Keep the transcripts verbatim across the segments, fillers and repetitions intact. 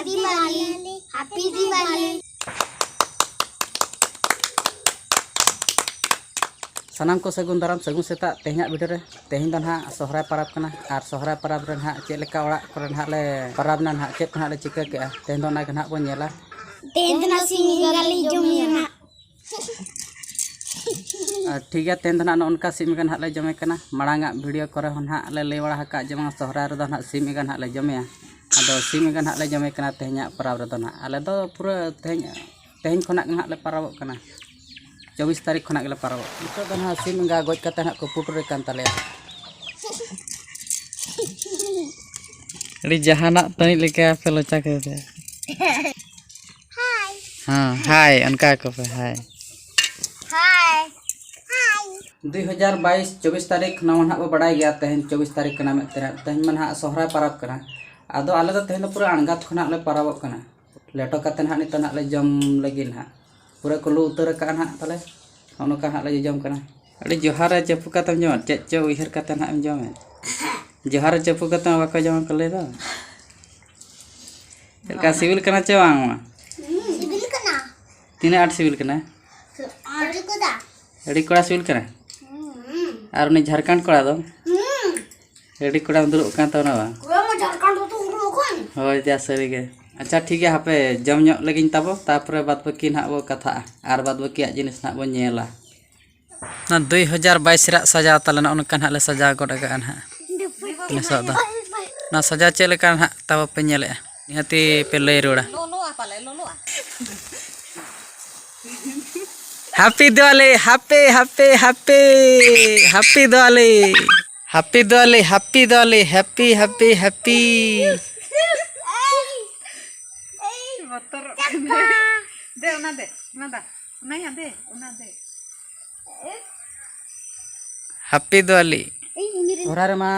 Diwali, Happy Diwali. ᱥᱟᱱᱟᱢ ᱠᱚ ᱥᱟᱹᱜᱩᱱ ᱫᱟᱨᱟᱢ, ᱥᱟᱹᱜᱩᱱ ᱥᱮᱛᱟᱜ᱾ ᱛᱮᱦᱮᱧᱟᱜ video ᱨᱮ, ᱛᱮᱦᱮᱧ ᱫᱚ ᱱᱟᱦᱟᱜ ᱥᱚᱦᱨᱟᱭ ᱯᱟᱨᱟᱵᱽ ᱠᱟᱱᱟ, ᱟᱨ ᱥᱚᱦᱨᱟᱭ ᱯᱟᱨᱟᱵᱽ ᱨᱮ ᱱᱟᱦᱟᱜ ᱪᱮᱫ ᱞᱮᱠᱟ ᱚᱲᱟᱜ ᱠᱚᱨᱮ ᱱᱟᱦᱟᱜ ᱞᱮ ᱯᱟᱨᱟᱵᱽ ᱮᱱᱟ, ᱱᱟᱦᱟᱜ ᱪᱮᱫ ᱠᱚ ᱱᱟᱦᱟᱜ ᱞᱮ ᱪᱤᱠᱟᱹ ᱠᱮᱜᱼᱟ, ᱛᱮᱦᱮᱧ ᱫᱚ ᱚᱱᱟ ᱜᱮ ᱱᱟᱦᱟᱜ ᱵᱚᱱ ᱧᱮᱞᱟ᱾ ᱛᱮᱦᱮᱧ ᱫᱚ ᱱᱟᱦᱟᱜ ᱥᱤᱢ ᱮᱸᱜᱟ ᱞᱮ ᱡᱚᱢᱮᱭᱟ ᱱᱟᱦᱟᱜ᱾ ᱟᱨ ᱴᱷᱤᱠ ᱜᱮᱭᱟ, ᱛᱮᱦᱮᱧ ᱫᱚ ᱱᱟᱦᱟᱜ ᱱᱚᱜᱼᱚ ᱱᱚᱝᱠᱟ ᱥᱤᱢ ᱮᱸᱜᱟ ᱱᱟᱦᱟᱜ ᱞᱮ ᱡᱚᱢᱮ ᱠᱟᱱᱟ᱾ ᱢᱟᱲᱟᱝ ᱟᱜ video ᱠᱚᱨᱮ ᱦᱚᱸ ᱱᱟᱦᱟᱜ ᱞᱮ ᱞᱟᱹᱭ ᱵᱟᱲᱟ ᱟᱠᱟᱫ ᱡᱮ ᱵᱟᱝ ᱥᱚᱦᱨᱟᱭ ᱨᱮᱫᱚ ᱱᱟᱦᱟᱜ ᱥᱤᱢ ᱮᱸᱜᱟ ᱱᱟᱦᱟᱜ ᱞᱮ ᱡᱚᱢᱮᱭᱟ᱾ ᱟᱫᱚ ᱥᱤᱢ ᱮᱸᱜᱟ ᱱᱟᱦᱟᱜ ᱞᱮ ᱡᱚᱢᱮ ᱠᱟᱱᱟ ᱛᱮᱦᱮᱧᱟᱜ ᱯᱚᱨᱚᱵᱽ ᱨᱮᱫᱚ ᱱᱟᱦᱟᱜ᱾ ᱟᱞᱮ ᱫᱚ ᱯᱩᱨᱟᱹ ᱛᱮᱦᱮᱧ, ᱛᱮᱦᱮᱧ ᱠᱷᱚᱱᱟᱜ ᱜᱮ ᱱᱟᱦᱟᱜ ᱞᱮ ᱯᱚᱨᱚᱵᱚᱜ ᱠᱟᱱᱟ᱾ ᱪᱚᱵᱵᱤᱥ ᱛᱟᱹᱨᱤᱠᱷ ᱠᱷᱚᱱᱟᱜ ᱜᱮᱞᱮ ᱯᱚᱨᱚᱵᱚᱜ ᱠᱟᱱᱟ᱾ ᱱᱤᱛᱚᱜ ᱫᱚ ᱱᱟᱦᱟᱜ ᱥᱤᱢ ᱮᱸᱜᱟ ᱜᱚᱡ ᱠᱟᱛᱮ ᱱᱟᱦᱟᱜ ᱠᱚ ᱯᱩᱴᱩᱨᱮ ᱠᱟᱱ ᱛᱟᱞᱮᱭᱟ᱾ ᱟᱹᱰᱤ ᱡᱟᱦᱟᱱᱟᱜ ᱛᱟᱹᱱᱤᱡ ᱞᱮᱠᱟ ᱯᱮ ᱞᱚᱪᱟ ᱠᱮᱫᱟ᱾ ᱦᱟᱭ᱾ ᱦᱮᱸ, ᱦᱟᱭ, ᱚᱱᱠᱟ ᱟᱠᱚ ᱯᱮ, ᱦᱟᱭ᱾ ᱦᱟᱭ᱾ ᱦᱟᱭ᱾ ᱫᱩᱭ ᱦᱟᱡᱟᱨ ᱵᱟᱭᱤᱥ, ᱪᱚᱵᱵᱤᱥ ᱛᱟᱹᱨᱤᱠᱷ, ᱱᱚᱣᱟ ᱱᱟᱦᱟᱜ ᱵᱚ ᱵᱟᱲᱟᱭ ᱜᱮᱭᱟ, ᱛᱮᱦᱮᱧ ᱪᱚᱵᱵᱤᱥ ᱛᱟᱹᱨᱤᱠᱷ ᱠᱟᱱᱟ ᱢᱮᱱᱛᱮ᱾ ᱛᱮᱦᱮᱧ ᱢᱟ ᱱᱟᱦᱟᱜ ᱥᱚᱦᱨᱟᱭ ᱯᱚᱨᱚᱵᱽ ᱠᱟᱱᱟ᱾ ᱟᱫᱚ ᱟᱞᱮ ᱫᱚ ᱛᱮᱦᱮᱧ ᱫᱚ ᱯᱩᱨᱟᱹ ᱟᱬᱜᱟᱛ ᱠᱷᱚᱱᱟᱜ ᱞᱮ ᱯᱚᱨᱚᱵᱚᱜ ᱠᱟᱱᱟ᱾ ᱞᱮᱴᱚ ᱠᱟᱛᱮ ᱱᱟᱦᱟᱜ ᱱᱤᱛᱚᱜ ᱱᱟᱦᱟᱜ ᱞᱮ ᱡᱚᱢ ᱞᱟᱹᱜᱤᱫ ᱱᱟᱦᱟᱜ᱾ ᱯᱩᱨᱟᱹ ᱠᱚ ᱞᱩ ᱩᱛᱟᱹᱨ ᱟᱠᱟᱜᱼᱟ ᱱᱟᱦᱟᱜ ᱛᱟᱞᱮ᱾ ᱱᱚᱜᱼᱚ ᱱᱚᱝᱠᱟ ᱱᱟᱦᱟᱜ ᱞᱮ ᱡᱚᱡᱚᱢ ᱠᱟᱱᱟ᱾ ᱟᱹᱰᱤ ᱡᱚᱦᱟᱨ ᱨᱮ ᱪᱟᱹᱯᱩ ᱠᱟᱛᱮᱢ ᱡᱚᱢᱟ, ᱪᱮᱫ ᱪᱚ ᱩᱭᱦᱟᱹᱨ ᱠᱟᱛᱮ ᱱᱟᱦᱟᱜ ᱮᱢ ᱡᱚᱢᱮᱫ᱾ ᱡᱚᱦᱟᱨ ᱨᱮ ᱪᱟᱹᱯᱩ ᱠᱟᱛᱮ ᱢᱟ ᱵᱟᱠᱚ ᱡᱚᱢᱟ ᱠᱚ ᱞᱟᱹᱭ ᱫᱚ᱾ ᱪᱮᱫ ᱞᱮᱠᱟ ᱥᱤᱵᱤᱞ ᱠᱟᱱᱟ ᱪᱮ ᱵᱟᱝ? ᱥᱤᱵᱤᱞ ᱠᱟᱱᱟ᱾ ᱛᱤᱱᱟᱹᱜ ᱟᱸᱴ ᱥᱤᱵᱤᱞ ᱠᱟᱱᱟ? ᱟᱹᱰᱤ ᱠᱚᱫᱟ᱾ ᱟᱹᱰᱤ ᱠᱚᱲᱟ ᱥᱤᱵᱤᱞ ᱠᱟᱱᱟ? ᱦᱩᱸ᱾ ᱟᱨ ᱩᱱᱤ ᱡᱷᱟᱲᱠᱷᱚᱸᱰ ᱠᱚᱲᱟ ᱫᱚ? ᱦᱩᱸ᱾ ᱟᱹᱰᱤ ᱠᱚᱲᱟᱢ ᱫᱩᱲᱩᱵ ᱠᱟᱱ ᱛᱟᱵᱚᱱᱟ ᱵᱟᱝ? ᱠᱚᱲᱟ ᱢᱟ ᱡᱷᱟᱲᱠᱷᱚᱸᱰ ᱨᱮᱛᱚ ᱩᱨᱩᱢ ᱟᱠᱟᱱ᱾ ᱦᱳᱭ, ᱡᱟ ᱥᱟᱹᱨᱤ ᱜᱮ᱾ ᱟᱪᱪᱷᱟ, ᱴᱷᱤᱠ ᱜᱮᱭᱟ, ᱦᱟᱯᱮ ᱡᱚᱢ ᱧᱚᱜ ᱞᱮᱜᱤᱧ ᱛᱟᱵᱚ, ᱛᱟᱨᱯᱚᱨᱮ ᱵᱟᱫ ᱵᱟᱹᱠᱤ ᱱᱟᱦᱟᱜ ᱵᱚ ᱠᱟᱛᱷᱟᱜᱼᱟ ᱟᱨ ᱵᱟᱫ ᱵᱟᱹᱠᱤᱭᱟᱜ ᱡᱤᱱᱤᱥ ᱱᱟᱦᱟᱜ ᱵᱚ ᱧᱮᱞᱟ᱾ ᱚᱱᱟ ᱫᱩᱭ ᱦᱟᱡᱟᱨ ᱵᱟᱭᱤᱥ ᱨᱮᱭᱟᱜ ᱥᱟᱡᱟᱣ ᱛᱟᱞᱮ ᱱᱚᱜᱼᱚ ᱱᱚᱝᱠᱟ ᱱᱟᱦᱟᱜ ᱞᱮ ᱥᱟᱡᱟᱣ ᱜᱚᱫ ᱟᱠᱟᱜᱼᱟ ᱱᱟᱦᱟᱜ᱾ ᱱᱤᱛᱚᱜ ᱫᱚ ᱱᱚᱣᱟ ᱥᱟᱡᱟᱣ ᱪᱮᱫ ᱞᱮᱠᱟ ᱱᱟᱦᱟᱜ ᱛᱟᱵᱚ ᱯᱮ ᱧᱮᱞᱮᱜᱼᱟ, ᱱᱤᱦᱟᱹᱛᱤ ᱯᱮ ᱞᱟᱹᱭ ᱨᱩᱣᱟᱹᱲᱟ᱾ ᱞᱚᱞᱚᱜᱼᱟ ᱯᱟᱞᱮ, ᱞᱚᱞᱚᱜᱼᱟ᱾ Happy Diwali, happy, happy, happy, happy Diwali. Happy Diwali, happy Diwali, happy, happy, happy. ᱵᱚᱛᱚᱨᱚᱜ ᱠᱟᱱᱟ᱾ ᱫᱮ, ᱚᱱᱟ ᱫᱮ, ᱚᱱᱟ ᱫᱟ, ᱚᱱᱟ ᱭᱟ, ᱫᱮ, ᱚᱱᱟ ᱫᱮ᱾ Happy Diwali. ᱥᱚᱦᱨᱟᱭ ᱨᱮᱢᱟ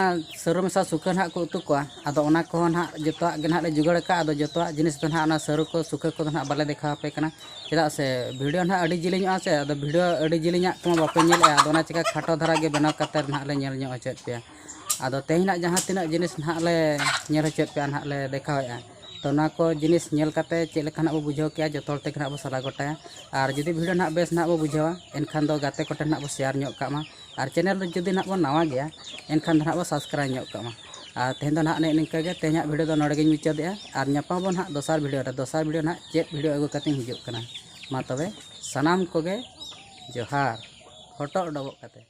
ᱥᱟᱹᱨᱩ ᱢᱮᱥᱟ ᱥᱩᱠᱷᱟᱹ ᱱᱟᱦᱟᱜ ᱠᱚ ᱩᱛᱩ ᱠᱚᱣᱟ, ᱟᱫᱚ ᱚᱱᱟ ᱠᱚᱦᱚᱸ ᱱᱟᱦᱟᱜ ᱡᱚᱛᱚᱣᱟᱜ ᱜᱮ ᱱᱟᱦᱟᱜ ᱞᱮ ᱡᱚᱜᱟᱲ ᱟᱠᱟᱫᱼᱟ᱾ ᱟᱫᱚ ᱡᱚᱛᱚᱣᱟᱜ ᱡᱤᱱᱤᱥ ᱫᱚ ᱱᱟᱦᱟᱜ ᱚᱱᱟ ᱥᱟᱹᱨᱩ ᱠᱚ ᱥᱩᱠᱷᱟᱹ ᱠᱚᱫᱚ ᱱᱟᱦᱟᱜ ᱵᱟᱞᱮ ᱫᱮᱠᱷᱟᱣ ᱟᱯᱮ ᱠᱟᱱᱟ, ᱪᱮᱫᱟᱜ ᱥᱮ video ᱱᱟᱦᱟᱜ ᱟᱹᱰᱤ ᱡᱤᱞᱤᱧᱚᱜᱼᱟ ᱥᱮ, ᱟᱫᱚ video ᱟᱹᱰᱤ ᱡᱤᱞᱤᱧᱟᱜ ᱠᱚᱢᱟ ᱵᱟᱯᱮ ᱧᱮᱞᱮᱜᱼᱟ᱾ ᱟᱫᱚ ᱚᱱᱟ ᱪᱤᱠᱟ ᱠᱷᱟᱴᱚ ᱫᱷᱟᱨᱟ ᱜᱮ ᱵᱮᱱᱟᱣ ᱠᱟᱛᱮ ᱱᱟᱦᱟᱜ ᱞᱮ ᱧᱮᱞ ᱧᱚᱜ ᱦᱚᱪᱚᱭᱮᱫ ᱯᱮᱭᱟ᱾ ᱟᱫᱚ ᱛᱮᱦᱮᱧ ᱱᱟᱦᱟᱜ ᱡᱟᱦᱟᱸ ᱛᱤᱱᱟᱹᱜ ᱡᱤᱱᱤᱥ ᱱᱟᱦᱟᱜ ᱞᱮ ᱧᱮᱞ ᱦᱚᱪᱚᱭᱮᱫ ᱯᱮᱭᱟ ᱱᱟᱦᱟᱜ ᱞᱮ ᱫᱮᱠᱷᱟᱣᱮᱫᱼᱟ, ᱛᱚ ᱱᱚᱣᱟ ᱠᱚ ᱡᱤᱱᱤᱥ ᱧᱮᱞ ᱠᱟᱛᱮ ᱪᱮᱫ ᱞᱮᱠᱟ ᱱᱟᱜ ᱵᱚ ᱵᱩᱡᱷᱟᱹᱣ ᱠᱮᱜᱼᱟ, ᱡᱚᱛᱚ ᱦᱚᱲ ᱛᱮᱜᱮ ᱱᱟᱜ ᱵᱚ ᱥᱟᱞᱟ ᱜᱚᱴᱟᱭᱟ᱾ ᱟᱨ ᱡᱩᱫᱤ video ᱱᱟᱜ ᱵᱮᱥ ᱱᱟᱜ ᱵᱚ ᱵᱩᱡᱷᱟᱹᱣᱟ, ᱮᱱᱠᱷᱟᱱ ᱫᱚ ᱜᱟᱛᱮ ᱠᱚᱴᱷᱮᱱ ᱱᱟᱜ ᱵᱚ share ᱧᱚᱜ ᱠᱟᱜ ᱢᱟ᱾ ᱟᱨ channel ᱨᱮ ᱡᱩᱫᱤ ᱱᱟᱜ ᱵᱚ ᱱᱟᱣᱟ ᱜᱮᱭᱟ, ᱮᱱᱠᱷᱟᱱ ᱫᱚ ᱱᱟᱜ ᱵᱚ subscribe ᱧᱚᱜ ᱠᱟᱜ ᱢᱟ᱾ ᱟᱨ ᱛᱮᱦᱮᱧ ᱫᱚ ᱱᱟᱜ ᱱᱮᱜᱼᱮ ᱱᱤᱝᱠᱟᱹ ᱜᱮ, ᱛᱮᱦᱮᱧᱟᱜ video ᱫᱚ ᱱᱚᱰᱮ ᱜᱤᱧ ᱢᱩᱪᱟᱹᱫᱮᱜᱼᱟ᱾ ᱟᱨ ᱧᱟᱯᱟᱢ ᱵᱚᱱ ᱱᱟᱜ ᱫᱚᱥᱟᱨ video ᱨᱮ, ᱫᱚᱥᱟᱨ video ᱱᱟᱜ ᱪᱮᱫ video ᱟᱹᱜᱩ ᱠᱟᱛᱮᱧ ᱦᱤᱡᱩᱜ ᱠᱟᱱᱟ᱾ ᱢᱟ ᱛᱚᱵᱮ ᱥᱟᱱᱟᱢ ᱠᱚᱜᱮ ᱡᱚᱦᱟᱨ, ᱦᱚᱴᱚᱜ ᱰᱚᱵᱚᱜ ᱠᱟᱛᱮ᱾